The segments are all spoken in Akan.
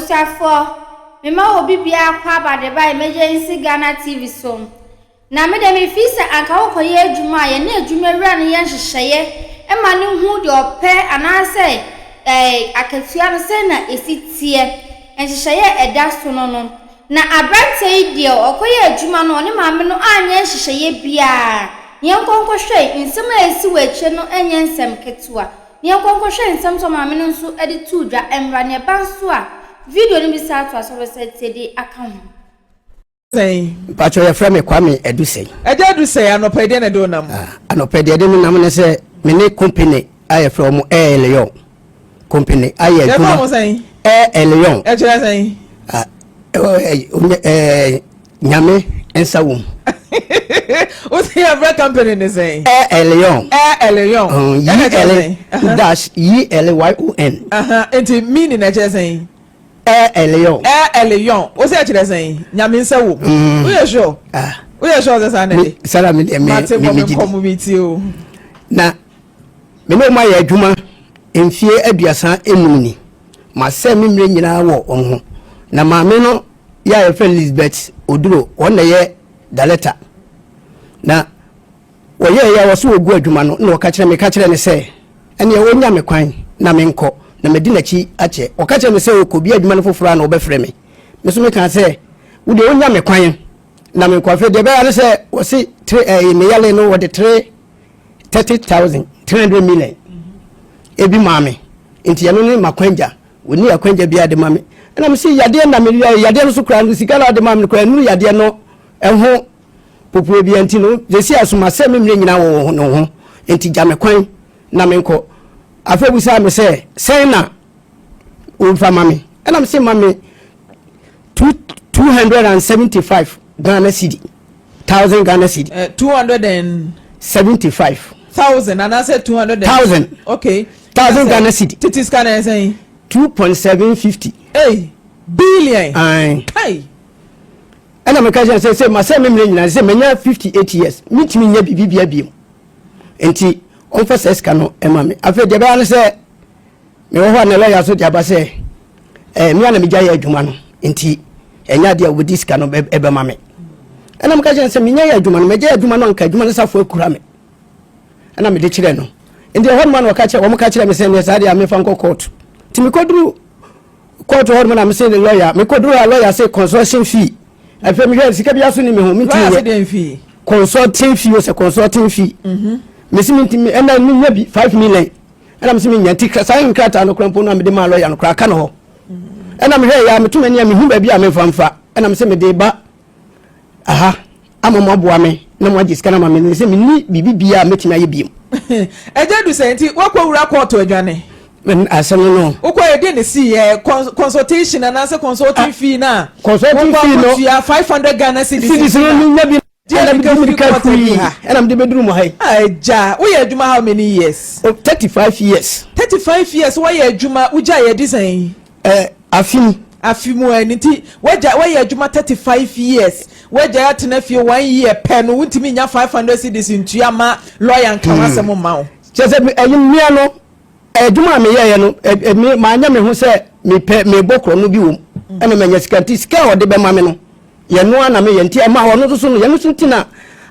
Abusuafoɔ, mema obi biara kɔ aba de ba Emergency Ghana TV so. Na me deɛ mefii sɛ anka wokɔyɛ adwuma a yɛne adwumawura no yɛ nhyehyɛeɛ ma no hu deɛ ɔpɛ anaasɛ ɛɛ akatua no sɛn na ɛsi teɛ, nhyehyɛeɛ a ɛda so no no. Na aberanteɛ yi deɛ ɔkɔyɛɛ adwuma no ɔne maame no anyɛ nhyehyɛeɛ biara. Yɛnkɔ nkɔhwɛ nsɛm a ɛsi wɔ akyire no nyɛ nsɛm ketewa. Yɛnkɔ nkɔhwɛ nsɛm nso a maame no nso de too dwa mmra. Nea ɛba nso a video no bi san atoa so wobɛsan atie de aka ho. Sɛn? Mpakyɛw yɛfrɛ me Kwame Adusei. Agya Adusei, anɔpa yi deɛ na ɛde wo nam? Ah, anɔpa yi deɛ ɛde me nam ne sɛ me ne company a yɛfrɛ wɔn Air Leon company ayɛ adwuma. Yɛfrɛ wɔn sɛn? Air Leon. Ɛkyerɛ sɛn? Ah, Nyame nsa wom. Wosi yɛfrɛ company ne sɛn? Air Leon. Air Leon. Y L dash Y L Y O N. Nti meaning ɛkyerɛ sɛn? El Elyon. El Elyon. Wo sɛ ɛkyerɛ sɛn? Nyame nsa wom. Mm. Woyɛ sure? Ah. Woyɛ sure sɛ saa na ɛde? Sara mi deɛ me me me gyi di. Mate tie o. Na me ne wɔn ayɛ adwuma mfie 35 ni. Masɛ me mmerɛ nyinaa wɔ wɔn ho. Na maame no yɛ a yɛfrɛ Lisbeth Oduro, wɔn na yɛ dalɛta. Na Wɔyɛeɛ a wɔse wɔgu adwuma no na wɔka kyerɛ meka kyerɛɛ no sɛ ɛneɛ ɔnya me kwan na menkɔ na madi n'akyi akyɛ. Ɔka kyerɛɛ me sɛ ɔkɔbia adwuma no foforɔ a na ɔbɛfrɛ me. Me nso mekaa sɛ wo deɛ ɔnya me kwan na menkɔ. Afei deɛ ɛbɛyɛ ne sɛ wɔse tre ɛɛ me yale no wɔde tre 30,000 300 million ebi maa me nti ɛno ne m'akwangya. Wɔnni akwangya biara de ma me. Ɛna mese yadeɛ na me yadeɛ no so koraa no sika na wɔde maa me no koraa ɛnuru yadeɛ no ɛho Popue bia nti no, seesei a so masɛe me mmerɛ nyinaa wɔ wo ho, enti gya me kwan na menkɔ. Afei ɔbisaa me sɛ, Sɛn na womfa ma me? Ɛna mese, Ma me 275 Ghana cedi, thousand Ghana cedi. 275. Thousand anaasɛ 200. Thousand. Okay. Thousand Ghana cedi. Tete sika na ɛyɛ sɛn? 2.750. Hey, billion. Aye. Kai. Ɛna meka kyerɛ no sɛ, sɛ masɛe me mmerɛ nyinaa, sɛ manya 58 years, mentumi nyɛ biribi bia bio. Nti ɔmfa saa sika no ma me. Afei deɛ ɛbɛyɛ ne sɛ mewɔ hɔ a na lɔya nso de aba sɛ eh, me a na megya yɛ adwuma no, nti ɛnyɛ adeɛ a wɔbɛdi sika no ɛbɛma me. Ɛna meka kyerɛ no sɛ menya yɛ adwuma no, magya yɛ adwuma no anka adwuma no safo akura me. Ɛna mede kyerɛ no. Nti ɛhɔ noma na wɔka kyerɛ wɔn ka kyerɛ me sɛ neɛ saa deɛ a mefa nkɔ kɔɔto. Nti mekɔduru kɔɔto hɔ nom na mese ne lɔya mekɔduru hɔ a lɔya se consultation fee afei mehwɛ sika bi aso ni me ho mentumi yɛ consulting fee o sɛ consulting fee mhm. mese mentumi ɛna menya bi 5 million ɛna mese menya nti saa nkrataa no kora mpo no a mede maa lɔya no koraa ka no hɔ mhm. ɛna mehwɛ yɛ a meto m'ani a mehu baabi a memfa mfa ɛna mese mede ba aha ama mo aboa me na mo agye sika no ama me sɛ menni biribi biara a mɛtumi ayɛ biom. Ɛgya du sɛ nti woakɔ wura kɔɔto adwane? Asɛm no no. Wokɔ yɛ deɛ na si yɛ consultation anaasɛ consulting ah, fee na. Consulting fee no. Wokɔ 500 Ghana cedis. Cedis no menya bi. Ɛna mede mirika firi ɛna mede bɛduru mo ha yi. Agya woyɛ adwuma how many years? Oh, 35 years. 35 years woayɛ adwuma wogya yɛ de sɛn? Eh, afe mu. Afe mu ɛno nti wagya wayɛ adwuma 35 years wagya atena fie one year pɛ no wontumi nya 500 cedis ntua ma lawyer nka hmm. w'asɛm mma wo. Kyerɛ sɛ ɛyi mmea no adwuma a meyɛeɛ no me maanyɛ me ho sɛ mepɛ mebɔ korɔ no bi wom hmm. ɛna manya sika nti sika a ɔde bɛma me no yɛno ara na meyɛ nti ɛma ɔno nso so no yɛno nso nti na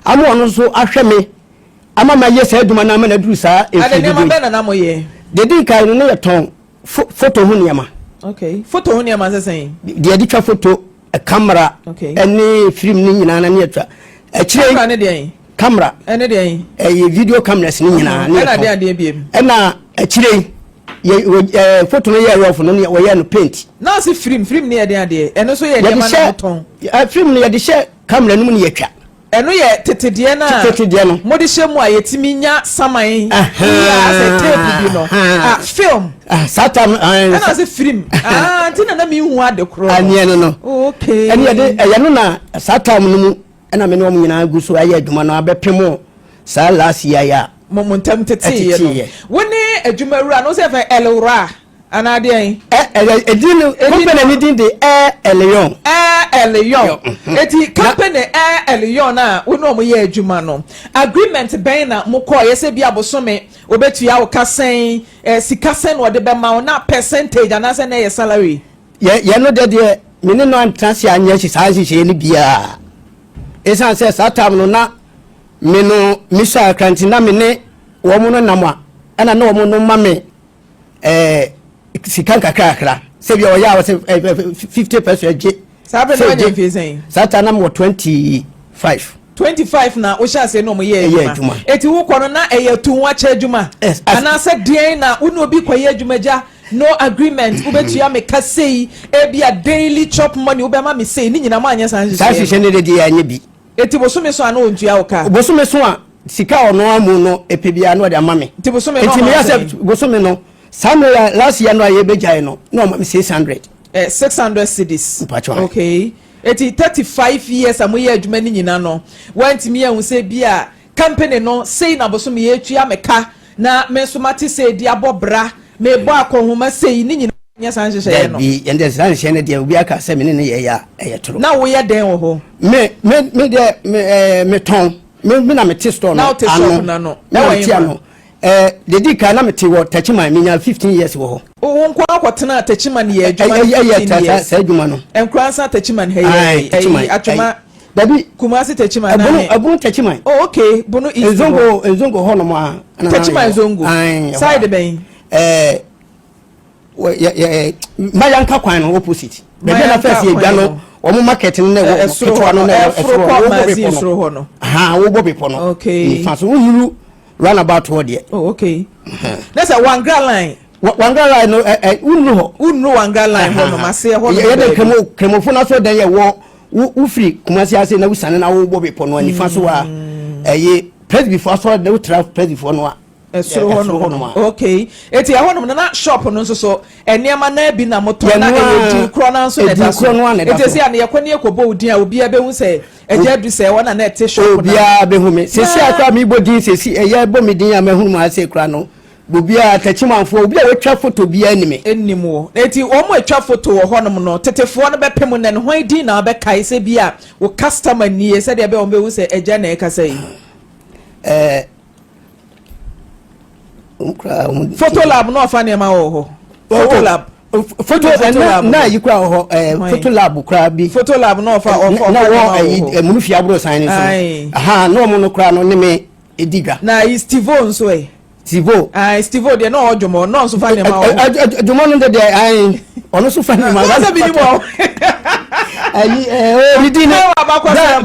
ama ɔno nso ahwɛ me ama mayɛ saa adwuma no ama no aduru saa mfie dodoɔ yi. Nneɛma bɛn na na moyɛ? Deɛ di nkan no ne yɛtɔn Fo foto ho nneɛma. Okay. Foto ho nneɛma sɛ sɛn? Deɛ yɛde twa foto, kamera, okay. ɛne film ne nyinaa na ne yɛtwa. Akyire kamera ne deɛn? Kamera. Ɛne deɛn? Ɛyɛ video cameras ne nyinaa ne yɛtɔn. Ɛna deɛ adeɛ biem? Ɛna akyire yɛ ɛɛ foto no yɛ rough no ne wɔyɛ no paint. Na ɔsi film film ne yɛ deɛ adeɛ ɛno nso yɛ nneɛma na motɔn. Film no yɛde hyɛ kamera no mu ne yɛtwa. Ɛno yɛ tete deɛ no a tete deɛ no mode hyɛ mu a yɛtumi nya saman yi a sɛ tape bi no ah film ah saa tam ɛna ɔsɛ firim ah nti na na mehu ade korɔ no aneɛ no no oh, okay ɛne yɛde ɛyɛ no na saa tam no mu ɛna me ne wɔn nyinaa gu so ayɛ adwuma no abɛpem saa last year yɛ a mo mo ntam teteeɛ no wo ne adwumawura no wo sɛ fɛ Elwura Anaa deɛn? Ɛ ɛ edin no company ne din de Air Elion. Air Elion. Mhm. Eti company Air Elion a wo ne wɔn yɛ adwuma no, agreement bɛn na mo kɔɔ yɛ sɛ bi abosome obetua wo ka sɛn, ɛ sika sɛn na ɔde bɛma wo na percentage anaasɛ na ɛyɛ salary? Yɛ yɛn no deɛ deɛ me ne no antena ase anyɛ saa nhyehyɛeɛ no biara. Ɛsiane sɛ saa tam no na me no mesua akra nti na me ne wɔn no nam a ɛna na wɔn no ma me ɛɛ sika nkakrakra sɛ bi a ɔyɛ a wɔsɛ ɛɛ 50 pesewas gye. Saa bɛ na wanya mfie sɛn? Saa ta na mewɔ 25. 25 na wohyɛ aseɛ na ɔmo yɛ Ɛyɛ adwuma. Eti wokɔ no na ɛyɛ tu ho akyɛ adwuma? Yes, Anaasɛ deɛn na wo ne obi kɔyɛ adwuma gya no agreement, wobɛtua me ka sei, ebia daily chop money wobɛma me sei, ne nyinaa mo anyɛ saa saa nhyehyɛeɛ nhyehyɛ no? No de deɛ anyɛ bi. Eti bosome so a na ɔntua wo ka? Bosome so a sika a ɔno amu no ɛpɛ biara na ɔde ama me. Nti bosome no nti ɔma meyɛ wo sɛ sɛn? Bosome no saa mmerɛ yɛ last year no a yɛbɛgyae no na ɔma me 600. 600 cedis. Mpatwɔ. Okay, eti 35 years a moyɛ adwuma no nyinaa no, woantumi ahu sɛ bi a company no sei na bosome yɛtua me ka na me nso mate sɛ di abɔ bra mebɔ akɔnhoma sei ne nyinaa nyɛ saa nhyehyɛeɛ no? Dabi, yɛn deɛ saa nhyehyɛ no deɛ obi aka sɛ me ne ne yɛyɛ a ɛyɛ toro. Na woyɛ dɛn wɔ hɔ? Me deɛ me ɛɛ metɔn me na mete store no Na wote shop no ano. Me na Ɛwɔ mete hefa? ano. Deɛ di kan na mete wɔ Takyiman, menya 15 years wɔ hɔ. Wo nko akɔtena Takyiman yɛ adwuma no? Ɛyɛ 15 years? Saa adwuma no. Nkoransa Takyiman ha Aye, yi? Takyiman. Ɛyi Atwoma? Dabi. Kumasi Takyiman na Ɛbono he? Ɛbono Takyiman. Oh okay, Bono East hɔ. Nzongo hɔ nom a ɛna na Takyiman meyɛ. Zongo? Aye, ɛhɔ Side a. bɛn? Wɔ yɛ yɛ Mayanka kwan no opposite. Baabi a na Mayanka first yɛ dwa kwan no, no. wɔn market no na ɛwɔ Ɛsoro ketewa hɔ no no, na ɛwɔ ɛforo ɛsoro hɔ kɔ no, wobɔ Magazine bepɔ no. soro hɔ no. Aha, wobɔ bepɔ no. Okay. Nifa so wonuru roundabout hɔ deɛ. Oh okay, na sɛ Wangra line? Wangra line no ɛ ɛ wonuru hɔ. Wonnuru Wangra line hɔ nom aseɛ hɔ nom Yɛ dɛ baabi. Kramofo no asɔrɔdan yɛ wɔ wo wofiri Kumasi ase na wosane na wobɔ bepɔ no a nifa so a ɛyɛ Presbyfo asɔrɔdan, wotra Presbyfo no a ɛsoro hɔ ɛsoro hɔ nom nom a. Okay, eti ɛhɔ nom no na shop no nso so nneɛma naa bi na motɔ na Yɛno ɛyɛ a din korɔ naa nso na edin ɛda so korɔ no a na ɛda eti so. esi a no yɛkɔ ne yɛkɔbɔ wo din a obiara bɛhu sɛ Agya Adu sɛ ɛhɔ na na ɛte shop no. Obiara bɛhu me sesi a koraa mebɔ din sesi ɛyɛ bɔ me din a mahunu mu ase koraa no, obiara Takyimanfoɔ obi a watwa foto biara ni me. Nnim wo. Eti wɔn a atwa foto wɔ hɔnom no tetefoɔ no bɛpem nnɛ no hwan din na wobɛkae sɛ bi a wo customer nie sɛdeɛ ɛbɛyɛ wɔn bɛhu sɛ Agya na ɛrekasa yi? Ɛɛ. Photo lab na ɔfa nneɛma wɔ hɔ. Photo lab. Photo ɛna na ayi kura wɔ hɔ photo lab kura bi. Photo lab na ɔfa na nneɛma wɔ wɔ ɛyi hɔ. ɛmunu fi aburo san ne so. Aha na ɔmo no kura no ne me edi dwa. Na ayi Stevo nso ɛ. Stevo. Ayi Stevo deɛ na ɔwɔ dwomɔ na ɔnso fa nneɛma wɔ hɔ. Dwomɔ no de deɛ ayi ɔno nso fa nneɛma. Sɛ sɛ bi ni mu Ayi o ni di ne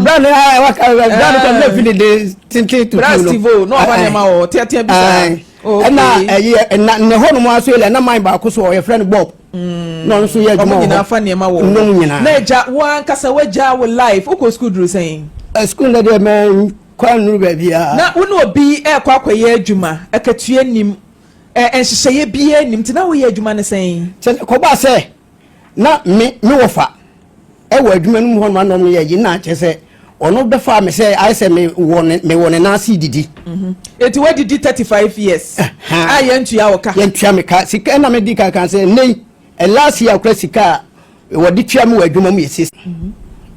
bra ne ayi waka bra ne kɔ ne fi ne de tenten tutu no. Bra Stevo na ɔfa nneɛma wɔ hɔ teatea bi saa. Ɛna ɛyi ɛna ne hɔ nom aso yɛ ɛna man baako so ɔyɛ frɛ no Bob. Na ɔno nso yɛ adwuma wɔ hɔ. Ɔmo nyinaa fa nneɛma wɔ hɔ. Nom nyinaa. Na agya wo ankasa wagya wo life wokɔ sukuu duru sɛn? Sukuu no deɛ mɛ kɔ anuru baabi a. Na wo ne obi ɛkɔ akɔyɛ adwuma, akatua nim, nhyehyɛeɛ biara nim, nti na woyɛ adwuma no sɛn? Kyɛ kɔba sɛ na me wɔfa ɛwɔ adwuma no mu hɔ nom anam no yɛ yi na kyerɛ sɛ ɔno bɛfa me sɛ ayɛ sɛ me wɔ ne me wɔ ne nan ase didi. Eti wadidi 35 years a yɛntua wo ka? Yɛntua me ka. Sika ɛna me di kan kan sɛ nnɛ yi last year kora sika a wɔde tua me wɔ adwuma mu yɛ six.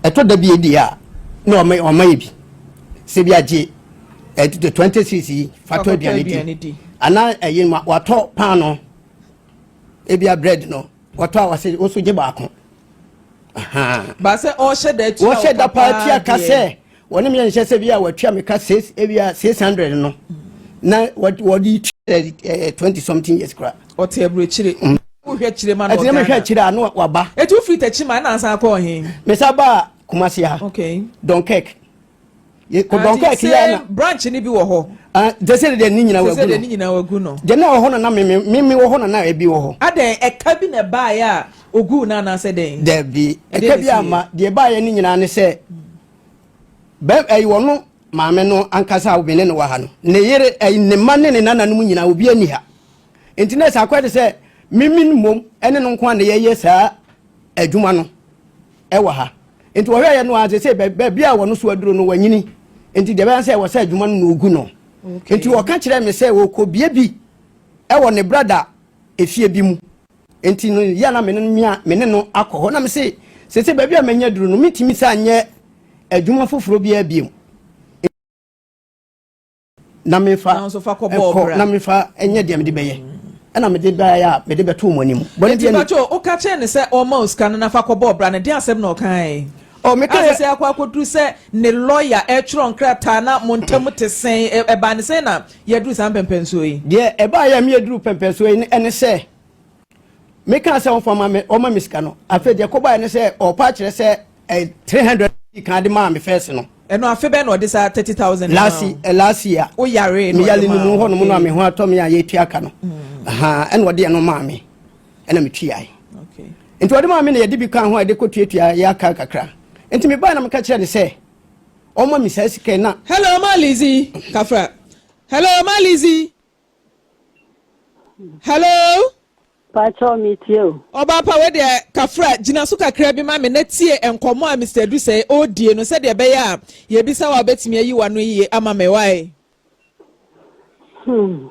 Ɛtɔ da bi edi a na ɔma ɔma yɛ bi sɛ bi agye ɛtete 26 yi fa tɔ aduane di anaa ɛyi watɔ paano ebia bread no watɔ a wɔsɛ woso gye baako. Ba sɛ ɔhyɛ da tua wɔhyɛ da paa tua ka sɛ wɔne me nhyɛ sɛ bi a wɔatua me ka six ebi a 600 no na wɔde tua 20 something years kora. Ɔte aburokyire. Wohwɛ kyire ma no ɔte mehwɛ kyire a no waba. Eti wofiri Takyi ma ɛna asan kɔɔ he? Mesa baa Kumasi ha. Okay. Dunkirk. Kɔ Dunkirk yɛ na branch ni bi wɔ hɔ. Ah, sɛ deɛ ne nyinaa wagu no. Sɛ deɛ ne nyinaa wagu no. Deɛ na wɔ hɔ no na me me me wɔ hɔ no na ebi wɔ hɔ. Adɛn, ɛka bi na ɛbaeɛ a oguu no anaasɛ dɛn? Dabi, ɛka bi ama deɛ ɛbaeɛ no nyinaa ne sɛ bɛ ɛyi wɔn no maame no ankasa a me ne no wɔ ha no ne yere ɛyi ne mma ne ne nananom nyinaa obi ani ha nti na ɛsɛ akɔyɛ te sɛ mimi mmom ɛne no nko a na yɛyɛ saa adwuma no ɛwɔ ha. Nti wɔhwɛ yɛ no a sɛ baabi a wɔn so aduro no wɔanyini nti deɛ bɛyɛ sɛ ɛwɔ sɛ adwuma no na ogu no. Nti wɔka kyerɛ me sɛ wɔkɔbie bi ɛwɔ ne brada efie bi mu. Nti no yɛ na me ne no me ne no akɔ hɔ na me se sɛ baabi a manya duro no metumi sɛ anyɛ adwuma foforɔ biara biom na mefa ɛkɔ na mefa nyɛ deɛ mede bɛyɛ. Ɛna mede baeɛ a mede bɛtoo mo anim. Bɔne Enti biara nni. mpakyɛw, woka kyerɛɛ no sɛ ɔmma wo sika no na fa kɔbɔ ɔbra no, deɛn asɛm na ɔkae? Oh, mekaeɛ. A sɛsɛ akɔ akɔduru sɛ ne lɔya retwerɛ nkrataa na mo ntam te sɛn? Ɛbaa no sɛn na yɛaduru saa mpɛmpɛnsoɔ yi? Deɛ ɛbaeɛ a meyɛduruu pɛmpɛnsoɔ yi ne sɛ, mekaa sɛ ɔmfa ma me, ɔmma me sika no. Afei deɛ ɛkɔbaeɛ ne sɛ ɔrepa akyerɛ sɛ eh, 300 di kan de maa me first no. Ɛno afe bɛn na ɔde saa 30,000 last, maa wo? Eh, last year. Wo yaree na Me yare ɔde no maa mu wo, hɔnom no a okay. me ho atɔ me a yɛtua ka no. Aha, ɛna ɔde ɛno maa me. Ɛna metuae. Okay. Nti ɔde maa me na yɛde bi kaa ho a yɛde kɔtuatua yɛ aka kakra. Nti mebae na meka kyerɛɛ no sɛ ɔmma me saa sika yi na. Hello, Ma Lizzy. Kafra. Hello, Ma Lizzy. Hello. Pakyɛw me tie o. Ɔbaa pa wei deɛ kafra gyina so kakra bi ma me na tie nkɔmmɔ a Mister Adusei ɔredie no sɛdeɛ ɛbɛyɛ a yɛbisa wo a wobɛtumi ayi w'ano yie ama me wae. Hmm.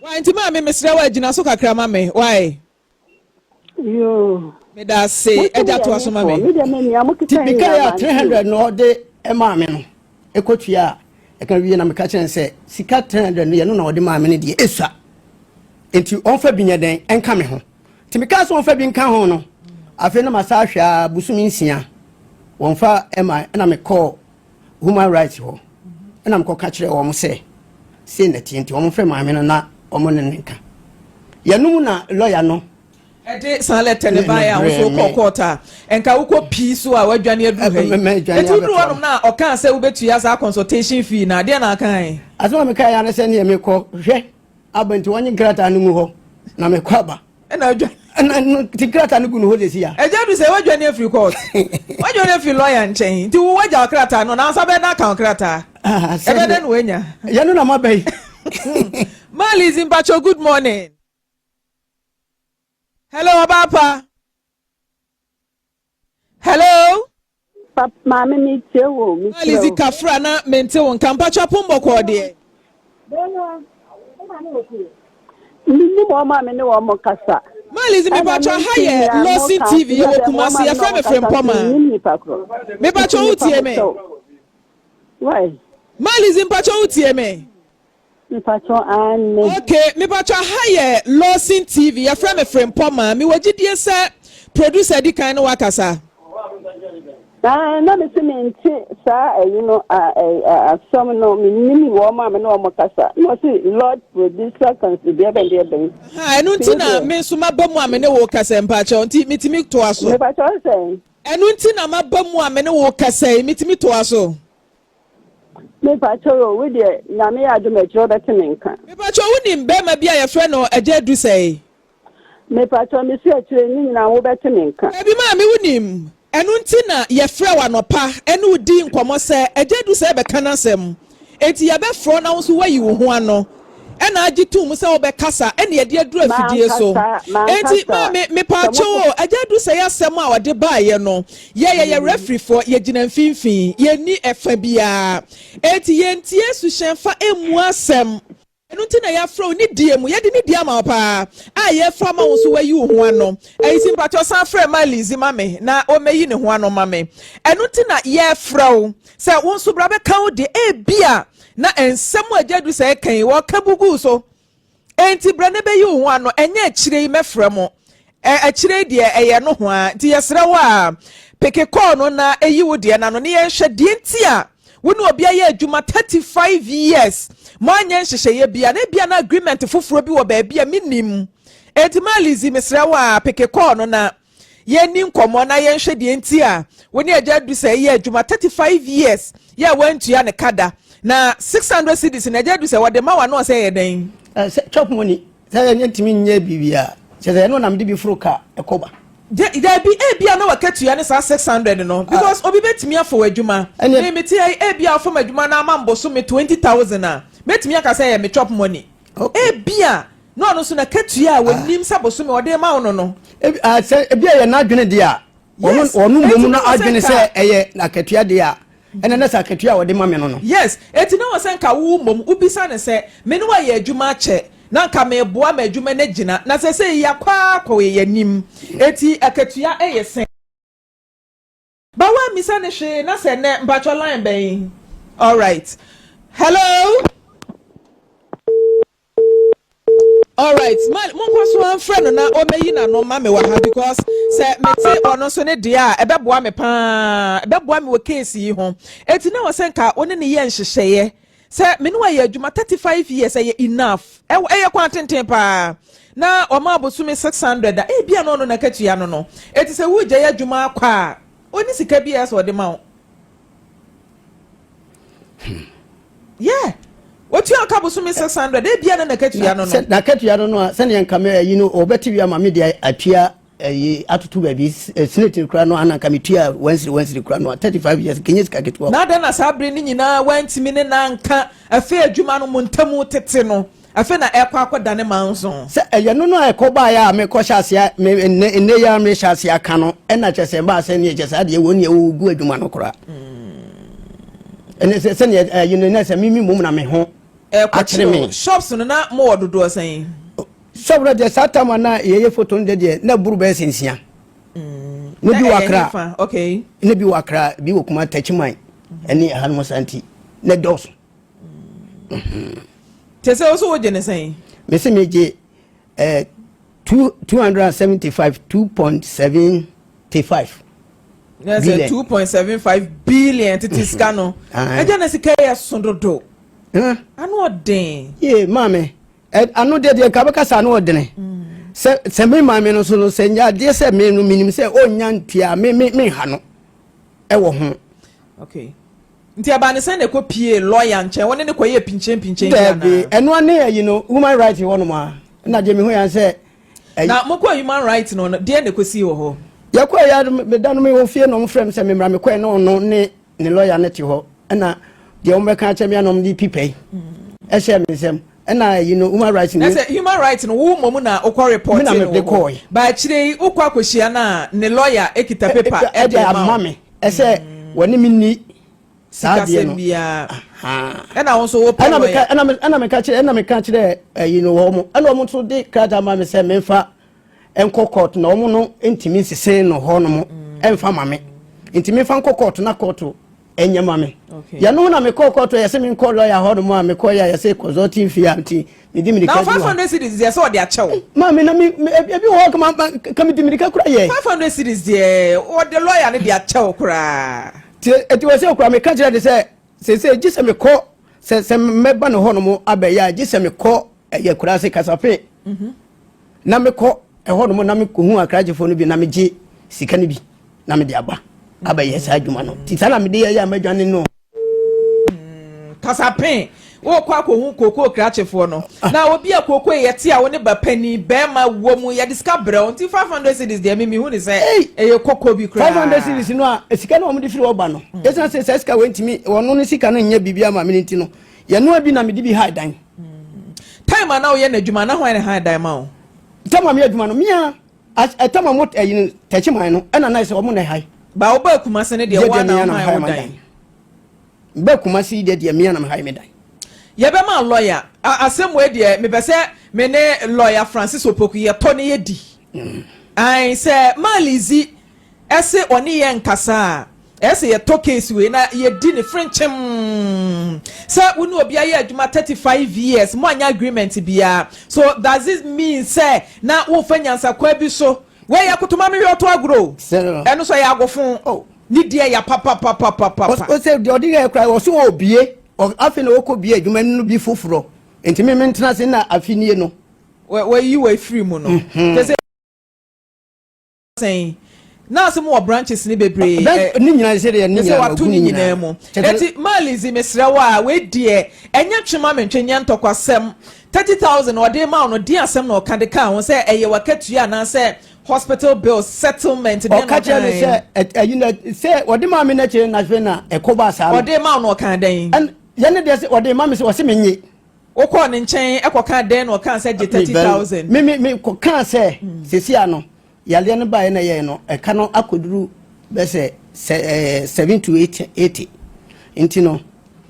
Wae nti maame mesrɛ wo a gyina so kakra ma me wae. Yoo. Meda ase agya toa so ma me. Me deɛ me nea mo Nti keka mekae nyinaa a mante o. 300 na ɔde maa me no ɛkɔtua a ɛka wie na meka kyerɛ no sɛ sika 300 no yɛno na ɔde maa me no deɛ ɛsua nti ɔmfa bi nyɛ dɛn ɛnka me ho nti mekaa sɛ ɔmfa bi nka ho no afei na masa ahwɛ a bosome nsia wɔmfa ɛma ɛna mekɔɔ human rights hɔ ɛna mekɔka kyerɛ wɔn sɛ sei na ɛteɛ nti wɔn mfrɛ maame no na wɔn ne no nka yɛnom na lɔya no Ɛde saa lɛtɛ no baeɛ a wo nso wokɔɔ court a nka wokɔ pii so a woadwane aduru ha yi. Enti woduru hɔnom no a ɔkaa sɛ wobɛtua saa consultation fee no a, deɛn na akae? Asɛm a mekaeɛ ara ne sɛ neɛ mekɔ hwɛ aba nti wɔnye nkrataa no ngu hɔ na mekɔ aba. Ɛna adwane. Ɛna no nti krataa no gu no hɔ sɛsi a. Agya du sɛ woadwane afiri court. Woadwane afiri lawyer nkyɛn. Nti wo woagya wo krataa no na nsa bɛyɛ dɛn aka wo krataa? Ɛbɛyɛ dɛn na woanya? Yɛno na maba yi. Ma Lizzy mpakyɛw good morning. Hello, Ɔbaapa. Hello. Papa, maame mi tie wo, mi tie Lizzy wo. Kafra na mente wo nka mpakyɛ pon bɔkɔɔ deɛ. Menim wɔn a me ne wɔn kasa. Ma Lizzy Ɛna mepakyɛ ha mente yɛ nea Lawson moka TV nti yɛwɔ sɛ wɔn Kumasi a me ne yɛfrɛ wɔn me kasa Frempɔma. menim nipa korɔ. Mepakyɛ Nti wo mepa tie mo me. kyɛw. Why? Ma Lizzy mpakyɛ wo tie me. Mepakyɛw aane. Ok mepakyɛw ha yɛ Lawson TV yɛfrɛ me Frempɔmaa mewɔ gyidie sɛ producer di kan ne wakasa. Aane na mese mente saa ayi no asɛm no mennim wɔn a me ne wɔn kasa na ɔse Lord producer council deɛ bɛn deɛ bɛn. Ahaa ɛno nti na me nso maba mu a me ne wo kasa yi mpakyɛw nti metumi toa so. Mepakyɛw sɛn? Ɛno nti na maba mu a me ne wo kasa yi metumi toa so. Mepakyɛw o, wo deɛ Nyame yɛ adom a akyire wobɛte me nka. Mepakyɛw wo nim bɛɛma bi a yɛfrɛ no Agya Adusɛe? Mepakyɛw me se akyire ne nyinaa wobɛte me nka. Dabi maame wo nim, ɛno nti na yɛfrɛ wo anɔpa ɛne wo dii nkɔmɔ sɛ Agya Adusɛe bɛka n'asɛm, enti yɛbɛfrɛ wo na wo nso woayi wo ho ano ɛna agye tom sɛ wobɛkasa ɛna yɛde aduru afidie so. Mankasa, Enti mankasa, maame sɛ mepaakyɛw mokɔ. o, Agya Adusɛe asɛm a ɔde baeɛ no, Yɛ yɛyɛ refereefoɔ, yɛgyina mfimfini, yɛnni ɛfa biara. Enti yɛntie suhyɛnfa mmu asɛm. Ɛno nti na yɛafrɛ wo ne die mu, yɛde ne die ama wo paa, a yɛrefa ama wo nso woayi wo ho ano. Ayisi mpakyɛw san frɛ ma Lizzy ma me na ɔmmɛyi ne ho ano ma me. Ɛno nti na yɛrefrɛ wo sɛ wo nso bra bɛka wo deɛ, ebia na nsɛm a Agya Adusa reka yi wɔka bu guu so. Enti brɛ na bɛyi wo ho ano, ɛnyɛ akyire yi mɛfrɛ mo. Ɛ, akyire yi deɛ ɛyɛ nohoa. Nti yɛsrɛ wo a, peke kɔɔ no na yi wo deɛ no ano na yɛnhwɛ deɛ nti a wo ne obi ayɛ adwuma 35 years, moanyɛ nhyehyɛeɛ biara, na ebia na agreement foforɔ bi wɔ baabi a mennim. Enti ma Lizzie, mesrɛ wo a, peke kɔɔ no na Yɛnni nkɔmmɔ na yɛnhwɛ deɛ nti a wo ne Agya Adusɛ yɛ adwuma 35 years yɛ a woantua ne ka da. Na 600 cedis no Agya Adusɛ wɔde ma wo a na ɔsɛ ɛyɛ dɛn? Sɛ chop money sɛ yɛnyɛ ntumi nyɛ biribiara kyerɛ sɛ ɛno na mede bi foro car ɛkɔ ba. Dabi ebia na wakatua ne saa 600 no because obi bɛtumi afa w'adwuma. Me mete ha yi ebia wofa m'adwuma na ama me bosome 20,000 a mɛtumi aka sɛ ɛyɛ me chop money. Ebia na ɔno nso n'akatua a wɔnim sɛ bosome ɔde rema wo no no. Ebi a sɛ ebi a yɛ n'adwene deɛ a ɔno ɔno mmom no adwene sɛ ɛyɛ n'akatua deɛ a ɛna na sɛ akatua a ɔde ma me no no. Yes, eti na wɔ sɛ nka wo mmom wobisa no sɛ me ne wo ayɛ adwuma akyɛ na nka meboa ma adwuma no agyina na sɛsɛi yɛakɔ ara kɔ yɛn anim eti akatua yɛ sɛn. Ba woammisa no hwee na sɛ nɛ mpakyɛ line bɛn alright hello. Alright, ma monkɔ so amfrɛ no na ɔmɛyi n'ano ma me wɔ ha because sɛ mete ɔno nso ne deɛ a ɛbɛboa me paa, ɛbɛboa me wɔ case yi ho. Eti na wɔ sɛ nka wo ne ne yɛ nhyehyɛeɛ sɛ me ne wayɛ adwuma 35 years ɛyɛ enough, ɛwɔ ɛyɛ kwan tenten paa na ɔma abosome 600 a ebia na ɔno na katua no no. Eti sɛ wogya yɛ adwuma akɔ a ɔni sika bi a ɛsɛ ɔde ma wo. Yeah. Otua ɔka bosome 600 ebia na nakatua no no. Nakatua no no a sɛnea nka me ayi no ɔbɛte wi ama me de atua ayi atoto baabi senate kura no ana nka metua wansiri wansiri kura no a 35 years kenye sika ketewa. Na adɛn na saa bere no nyinaa wantumi ne na nka afei adwuma no mo ntamu tete no afei na ɛkɔ akɔdane manso. Sɛ ɛyɛ no no a ɛkɔ baeɛ a mekɔhyɛ aseɛ me nnɛ nnɛ yi a mehyɛ aseɛ aka no ɛna kyɛ sɛ ɛbaa sɛ neɛ kyɛ sɛ adeɛ wɔ neɛ wɔgu adwuma no koraa. Ɛne sɛ sɛneɛ ɛyi no na sɛ mimi mmom na me ho akyere me. Shops no na mowɔ dodoɔ sɛn? Shop no deɛ saa tam a na yɛyɛ foto no deɛ deɛ na buru bɛyɛ sɛ nsia. Ne bi wɔ Accra. Okay. Ne bi wɔ Accra, bi wɔ Kumasi, Techiman ɛne ɛhanom saa nti na dɔɔso. Te sɛ wo so wogye ne sɛn? Mese megye eh, 275 2.75 billion. 2.75 billion tete sika no. Ɛgya na sika yɛ so dodo. Ano ɔden. Ye maame, ano deɛ deɛ nka bɛka sɛ ano ɔdene. Sɛ sɛ me maame no so no sɛ nya adeɛ sɛ me no menim sɛ ɔnya ntua me me me nha no ɛwɔ ho. Okay. Nti ɛbaa ne sɛn na ɛkɔ pie lawyer nkyɛn wɔne ne kɔyɛ pinkyɛn pinkyɛn bi anaa? Daabi, ɛno ane ayi no human rights hɔ nom a na deɛ mehu yɛn sɛ. Na mokɔ human rights no deɛ na ɛkɔsii wɔ hɔ? Yɛkɔ yɛ meda no mewɔ fie na ɔmo frɛ me sɛ memmra mekɔɛ na ɔno ne ne lawyer no te hɔ ɛna deɛ ɔmo bɛka akyɛ me ana ɔmo de pipa yi ɛhyɛ me nsam ɛna ayi no human rights no. Ɛsɛ human rights no wo mmom na wokɔ report no wɔ hɔ ba akyire yi wokɔ akɔhyia no a ne lawyer ekita paper ɛde ama me ɛsɛ wɔne me ni saa adeɛ no ɛna wo nso wopɛ lawyer ɛna meka kyerɛ ɛna meka kyerɛ ɛyi no wɔn ɛna wɔn nso de krataa ma me sɛ memfa nkɔ court na wɔn no ntumi nsese no hɔ nom ɛmfa ma me nti memfa nkɔ court na court ɛnyɛ ma me yɛno ho na mekɔ court yɛsɛ menkɔ lawyer hɔ nom a mekɔ yɛ yɛsɛ consulting fee a nti medi mirika na 500 cedis deɛ sɛ ɔde akyɛ wo maame na me ebi wɔ hɔ kama ka medi mirika kora yɛ 500 cedis deɛ ɔde lawyer no de akyɛ wo koraa ti eti wɔ sɛ okura meka kyerɛ de sɛ sese gye sɛ mekɔ sɛ sɛ mɛba ne hɔ nom abɛyɛ a gye sɛ mekɔ ɛyɛ kura ase kasafe na mekɔ ɛhɔ nom na mekɔhu akragyefoɔ no bi na megye sika no bi na mede aba abɛyɛ saa adwuma no nti saa na mede yɛyɛ a madwane no. Kasapen wokɔ akɔhu kookoo krakyefoɔ no na obi a kookoo yɛ te a wo ne ba panin bɛrima wɔ mu yɛde sika brɛ wo nti 500 cedis deɛ mimi hu ne sɛ ɛyɛ koko bi koraa. 500 cedis no a sika no a wɔde firi hɔ ba no ɛsiane sɛ saa sika wei ntumi wɔno ne sika no nyɛ biribi ama me no nti no yɛnoa bi na mede bi hae dan. Time a na woyɛ n'adwuma na hwan na hae dan ma wo? Time a meyɛ adwuma no mea ɛtam a mo ɛyi no tɛkyiman no ɛna na sɛ wɔn na ɛhae. Ba wo ba Kumasi no deɛ wɔn na wɔn wo dan. Ba Kumasi deɛ deɛ mea na mehae me dan. Yɛbɛma lawyer asɛm wei deɛ mepɛ sɛ me ne lawyer Francis Opoku yɛtɔ ne yɛdi. Ae sɛ Malizi ɛse ɔne yɛn nkasa a ɛsɛ yɛtɔ case wei na yɛdi ne frenkyem sɛ wo ne obi ayɛ adwuma 35 years mo anya agreement biara so does it mean sɛ na wofa nyansakwa bi so wei yɛ kotoma mehwɛ ɔto agorɔ ɛno so ɛyɛ agofo ne deɛ yɛ papapapapapa ɔsɛ deɛ ɔde yɛ kora ɔso ɔbie afei na ɔkɔ bie adwuma no bi foforɔ nti me mentena ase na afi nie no wɔyi wɔ afiri mu no kyɛ sɛ sɛn na ase mu wɔ branches ne bebree ne nyinaa sɛ deɛ ne nyinaa wato ne nyinaa mu eti maalizi mesrɛ wo a wei deɛ ɛnyɛ twema mentwe nyɛ ntɔkwasɛm 30,000 ɔde ma wo no di asɛm na ɔka de ka ho sɛ ɛyɛ wakatua anaasɛ hospital bill settlement ne ɔka kyerɛ ne sɛ ɛyi na sɛ ɔde maa me n'akyire na afei na ɛkɔ ba saa no ɔde ma wo no ɔka dɛn yɛn ne deɛ sɛ ɔde ma me sɛ ɔse menye wokɔɔ ne nkyɛn ɛkɔka dɛn na ɔka sɛ gye 30,000 me me me kɔka sɛ sɛsi ano yadeɛ no baeɛ na yɛn no ɛka no akɔduru bɛsɛ sɛ 7 to 8 80 nti no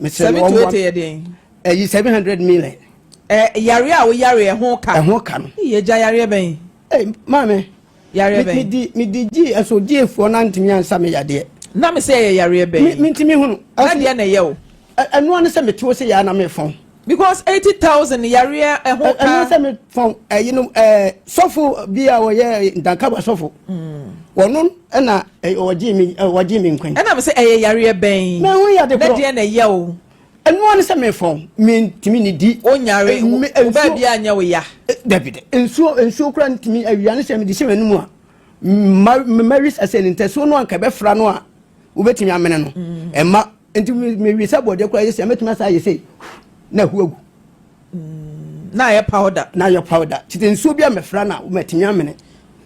mesrɛ no 7 to 80 yɛ dɛn ɛyi 700 million yare a woyare ɛho ka ɛho ka no yɛ gya yareɛ bɛn ɛ maame yareɛ bɛn medi medi gye ɛso gyeefoɔ no antumi ansa me yadeɛ na me sɛ ɛyɛ yareɛ bɛn me ntumi hunu na deɛ na ɛyɛ o ɛnoa ne sɛ mete wo sɛ yɛ na mefɔn. Because 80,000 yareɛ ɛho ka. Ɛno sɛ me fɔn ɛyi no ɛɛ sɔfo bi a wɔyɛ Ntankaba sɔfo. Wɔno ɛna ɔgye mi ɔgye mi nkwan. Ɛna mi sɛ ɛyɛ yareɛ bɛn. Mɛ ho yɛ ade korɔ. Ne deɛ na ɛyɛ o. Ɛno ne sɛ me fɔn mi ntumi ne di. O nyare wo baabi a nyɛ wo ya. Dabi dɛ nsuo nsuo kura ntumi awia ne sɛ mi de hyɛ m'anum a mma mma wi sɛ ne ntɛsuo no anka ɛbɛfra no a wobɛtumi amene no ɛma nti mewi sɛ bɔdeɛ koraa yɛ sɛ mɛtumi asa ayɛ sei na ahu agu na ayɛ powder na ayɛ powder tete nsuo bi a mɛfra na mɛtumi amene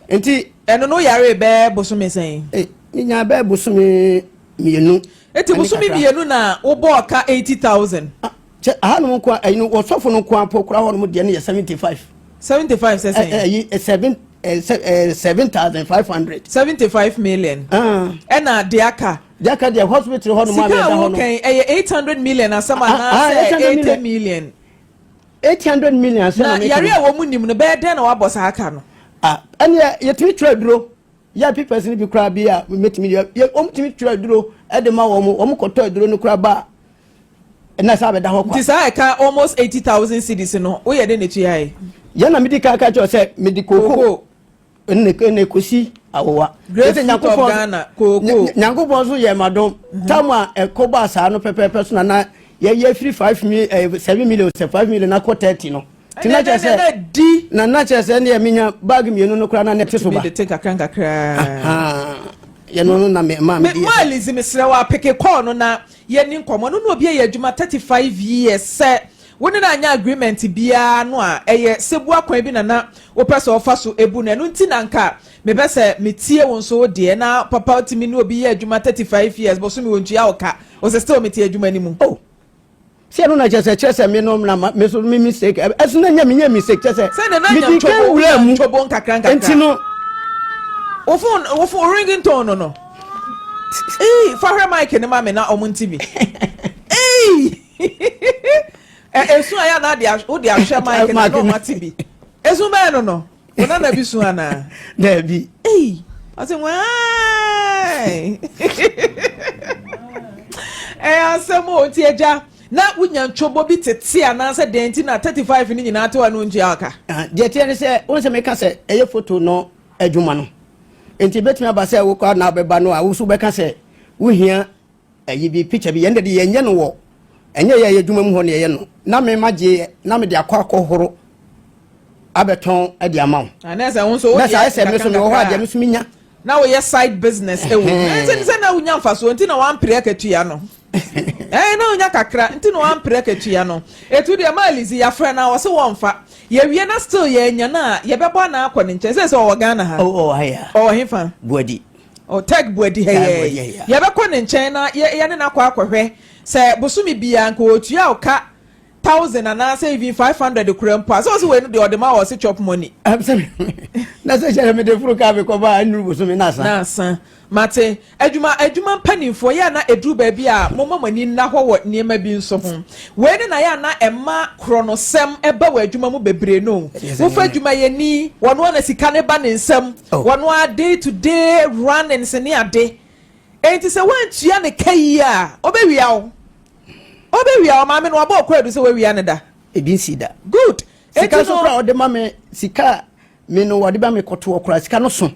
nti ɛno no yare bɛɛ bosome sɛn eh, menya bɛɛ bosome mmienu eti bosome mmienu na wobɔɔ ka 80,000 ah, kyɛ ahanom nko a ɛyi no wɔsɔfo no nko apo koraa hɔnom deɛ no yɛ 75 75 sɛ sɛn ɛyi 7 7500 75 million ɛna deɛ aka deɛ aka deɛ hospital hɔ nom a sika meda a hɔ no wokɛn ɛyɛ 800 million asɛm anaasɛ 80 million 800 million asɛm na yare a wɔn mu nim no bɛyɛ dɛn na wabɔ saa aka no ɛneɛ yɛtumi twerɛ aduro yɛ papers no bi koraa bi a mɛtumi yɛ wɔn tumi twerɛ aduro ɛde ma wɔn wɔn kɔtɔ aduro no koraa ba na saa bɛda hɔ kwa. Nti saa ɛka almost 80,000 cedis no woyɛ dɛn na etuae? Yɛn na medi kan ka kyerɛ sɛ mede kooko na ekosi awowa. Great fruit of Ghana kooko. Nyankopɔn nso yɛ madom. Tam a ɛkɔ baa saa no pɛpɛɛpɛ so na na yɛyɛ firi 5 mi 7 million sɛ 5 million akɔ 30 no. Ti na kyerɛ sɛ na na kyerɛ sɛ ɛneɛ menya bag mmienu no koraa na ne te so ba. Tumi de te kakra nkakra. Yɛno no na me maa me di. Maa Lizzy mesrɛ wo apeke kɔɔ no na Yɛnni nkɔmmɔ. No ne obi ayɛ adwuma 35 years sɛ wo ne no anyɛ agreement biara no a, ɛyɛ sɛbua kwan bi na na wopɛ sɛ ɔfa so bu no. Ɛno nti na anka mepɛ sɛ metie wo nso wo deɛ. Na papa wotumi ne obi yɛ adwuma 35 years, bosome wɔntua wo ka, wo sɛ still mete adwuma no mu. Oh, sɛ ɛno na kyerɛ sɛ kyerɛ sɛ me no na me so me mistake ɛso na nyɛ menyɛ mistake kyerɛ sɛ Sɛ na na medi nya kan ntwobo, wura wonya mu ntwobo nkakra nkakra. nti no Wo phone, wo phone, wo ringing tone no no. Ee, fa hwɛ mic no ma me na ɔmo nte bi. Ee, esu a yɛ na de wo de ahwɛ mic no na ɔmo ate bi. Esu bɛn no no? Wo nana bi su anaa? Daabi. Ee, ɔse wae. Ɛyɛ asɛm o, nti agya na wonya ntwobo bi tete anaasɛ dɛn nti na 35 no nyinaa te hɔ a na wontua ɔka? Ah, deɛ teɛ ne sɛ, wo sɛ meka sɛ ɛyɛ foto no adwuma no. Nti ebetumi aba sɛ wokɔ a na wobɛba no a wo nso wobɛka sɛ wohia ayi bi picture bi yɛn de yɛnyɛ no wɔ ɛnyɛ yɛ adwuma mu hɔ na yɛyɛ no na me ma gye na me de akɔ akɔhoro abɛtɔn de ama wo. Na sɛ wo nso na sɛ ayɛ sɛ me so mewɔ hɔ a deɛ me so menya. Na woyɛ side business ɛwɔ mu. Ɛnti sɛ na wonya mfasoɔ nti na wampere akatua no. Ɛɛ na onya kakra nti na wampere akatua no. Etu deɛ maa Lizzy yafrɛ no a ɔse wɔnfa. Yɛwie na still yɛanya no a yɛbɛbɔ anaa akɔ ne nkyɛn. Sɛsɛ ɔwɔ Ghana ha. Oh ɔwɔ ha ya. Ɔwɔ hefa? Buadi. Oh Tech Buadi ha yɛ. Yɛbɛkɔ ne nkyɛn na yɛne no akɔ akɔhwɛ sɛ bosome biara nka ɔtua wo ka thousand anaasɛ even 500 koraa mpo a. Sɛ ɔse wei no deɛ ɔde ma wɔ ɔse chop money. Na sɛ kyerɛ mede foro kaa mekɔba a ɛnuru bosome na asa. Na asa. Mate. Adwuma, adwuma mpanimfoɔ, yɛ a na ɛduru baabi a momma mo ani nna hɔ wɔ nneɛma bi nso ho. Wei ne na yɛ a na ɛma korɔnosɛm ba wɔ adwuma mu bebree no. Wofa adwumayɛni, ɔno ara na sika no ba ne nsam, ɔno ara day to day runnings ne ade. Enti sɛ woantua ne ka yie a, ɔbɛwia wo. Ɔbɛwia wo. Maame no, wabɔ wo kwaadu sɛ woawia no da. Ebi nsi da. Good. Sika Enti nso no. koraa ɔde ma me, sika a me no wɔde ba me kɔtoɔ koraa sika no so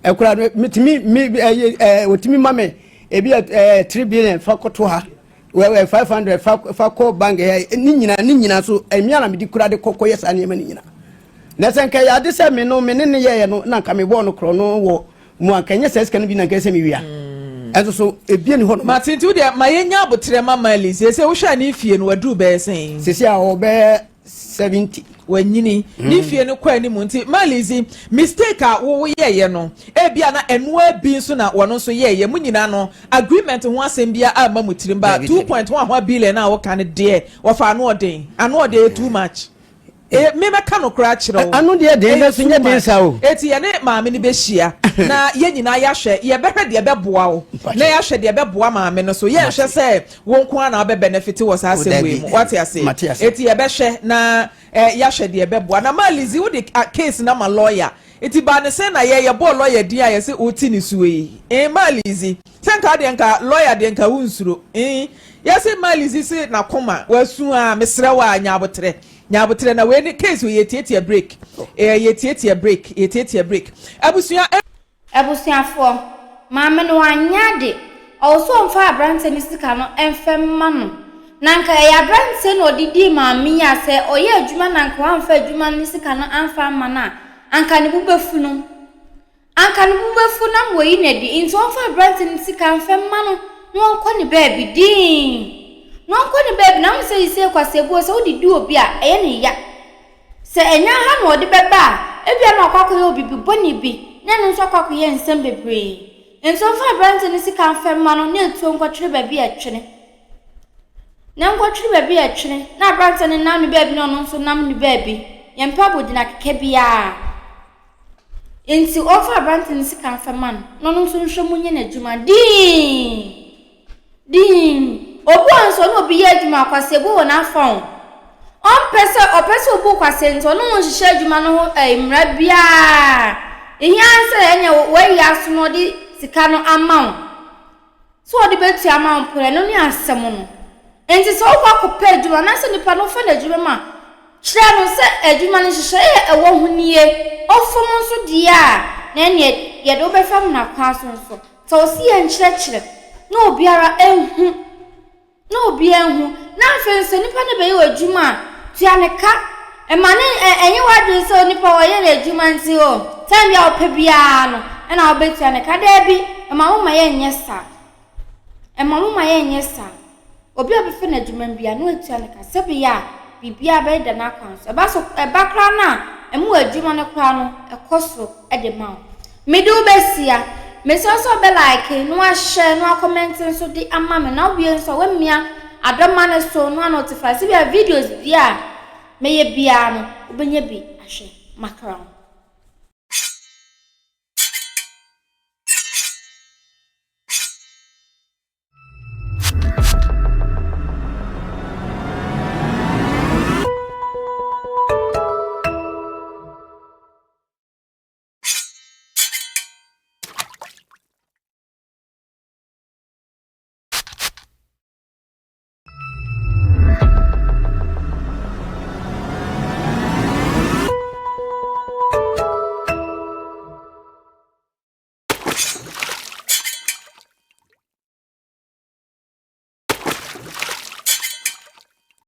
ɛkoraa no metumi me ɛyɛ ɛɛ wɔtumi ma me ebi yɛ ɛɛ 3 billion fa kɔto ha wɛ 500 fa kɔ bank ɛ ne nyinaa ne nyinaa so ɛmia na mede kura de kɔ kɔyɛ saa nneɛma ne nyinaa na sɛ nka yɛ ade sɛ me no me ne ne yɛyɛ no na nka mebɔɔ no korɔ no wɔ mu anka nyɛ saa sika no bi na nka sɛ mewia ɛnso so ebie ni hɔ no. Mate nti wo deɛ ma yɛnya aboterɛ ma Miley seesei wohwɛ a ne mfie no waduru bɛyɛ sɛn? Seesei a ɔbɛyɛ 70. Wanyini, ne mfie no kɔ anim nti Malizi, mistake a wo yɛeɛ no, ebia na ɛno ara bi nso na wɔno nso yɛeɛ, mo nyinaa no agreement ho asɛm biara amma mo tirim, but two point one one billion a woka no deɛ, wɔfa ano ɔden, ano ɔden ɛyɛ too much. Ɛyɛ, me mɛka nokorɛ akyerɛ wo, Ano deɛ den, ɛyɛ nanso too nyɛ den much. saa o. Enti yɛne maame no bɛhyia na yɛn nyinaa yɛahwɛ, yɛbɛhwɛ deɛ ɛbɛboa wo na yɛahwɛ deɛ ɛbɛboa maame no so, yɛnhwɛ sɛ Wo nko ara na wobɛ benefit wɔ saa Oh, asɛm wei dabi, mu. Wate ase? Mate ase. Eti yɛbɛhwɛ na eh, yɛahwɛ deɛ ɛbɛboa. Na ma Lizzy, wode ah, case no ama lawyer. Nti baa ne sɛn na yɛ yɛbɔɔ lawyer din a yɛse wote ne suo yi eh maa Lizzy sɛ nka wodeɛ nka lawyer deɛ nka wonsuro eh yɛse maa Lizzy se nakoma wasu a mesrɛ wo a nya aboterɛ nya aboterɛ na wei ne case wei yɛtiatia break eh yɛtiatia break yɛtiatia break abusua eh. Abusuafoɔ, maame no wanyɛ ade, ɔwɔ sɛ ɔmfa aberanteɛ no sika no mfa mma no. Na anka ɛyɛ aberanteɛ na ɔde dii maame yi a sɛ ɔyɛ adwuma na anka wamfa adwuma no sika no amfa amma no a, anka ne bo bɛfu no. Anka ne bo bɛfu no ama wayi no adi. Nti ɔmfa aberanteɛ no sika mfa mma no na ɔnkɔ ne baabi dinn. Na ɔnkɔ ne baabi na wohu sɛ seisei kwaseɛbuo sɛ wode di obi a, ɛyɛ no ya. Sɛ ɛnyɛ ha na ɔde bɛba a, ebia na wakɔ akɔyɛ obi bi bɔne bi, na ɛno nso akɔ akɔyɛ nsɛm bebree. Enti ɔmfa aberante no sika mfa mma no na etuo nkɔtwere baabi a ɛtwene. Na nkɔtwere baabi a ɛtwene, na aberante no nam ne baabi na ɔno nso nam ne baabi. Yɛmpɛ abogyina kɛkɛ biara. Enti ɔmfa aberante no sika mfa mma no, na ɔno nso nhwɛ mu nyɛ n'adwuma dinn. Dinn. Obi wɔ hɔ nso ɔne obi yɛ adwuma a, kwaseɛbu wɔ n'afa o. Ɔmpɛ sɛ, ɔpɛ sɛ obu kwasea nti ɔne wo nhyehyɛ adwuma no ho ɛɛ mmara biara. Ehia ara sɛ ɛnea wayi aso na ɔde sika no ama wo. Sɛ ɔde bɛtua ama wo mpo no, ɛno ne asɛm no. Enti sɛ wokɔ akɔpɛ adwuma anaasɛ nipa no wofa no adwuma mu a, kyerɛ no sɛ adwuma no nhyehyɛeɛ a ɛwɔ ho nie. Ɔfam nso deɛ a, na ɛnneɛ yɛde wo bɛfa mmara kwan so nso. Sɛ ɔse yɛnkyerɛkyerɛ na obiara nhu, na obiara nhu, na afei nso nipa no bɛyɛ w'adwuma a, tua ne ka. Mma no ɛ ɛnyɛ w'adwene sɛ onipa ɔyɛ n'adwuma nti o, time bi a ɔpɛ biara no ɛna wobɛtua ne ka. Daabi, mma mo mma yɛnyɛ saa. Mma mo mma yɛnyɛ saa. Obi a ɔbɛfa no adwuma mu biara, na watua no ka sɛ ɛbɛyɛ a biribiara bɛdeda n'akwan so. Ɛba so, ɛba koraa no a, ɛma w'adwuma no koraa no, ɛkɔ soro de ma wo. Mede wo bɛsia. Mesrɛ wo sɛ wobɛ like, na wahyɛ, na wakɔmɛnte nso de ama me. Na wowie nso a, woamia adɔma no so, na wanotify sɛ bia videos bi a mɛyɛ biara no, wobɛnya bi ahwɛ. Makra ho.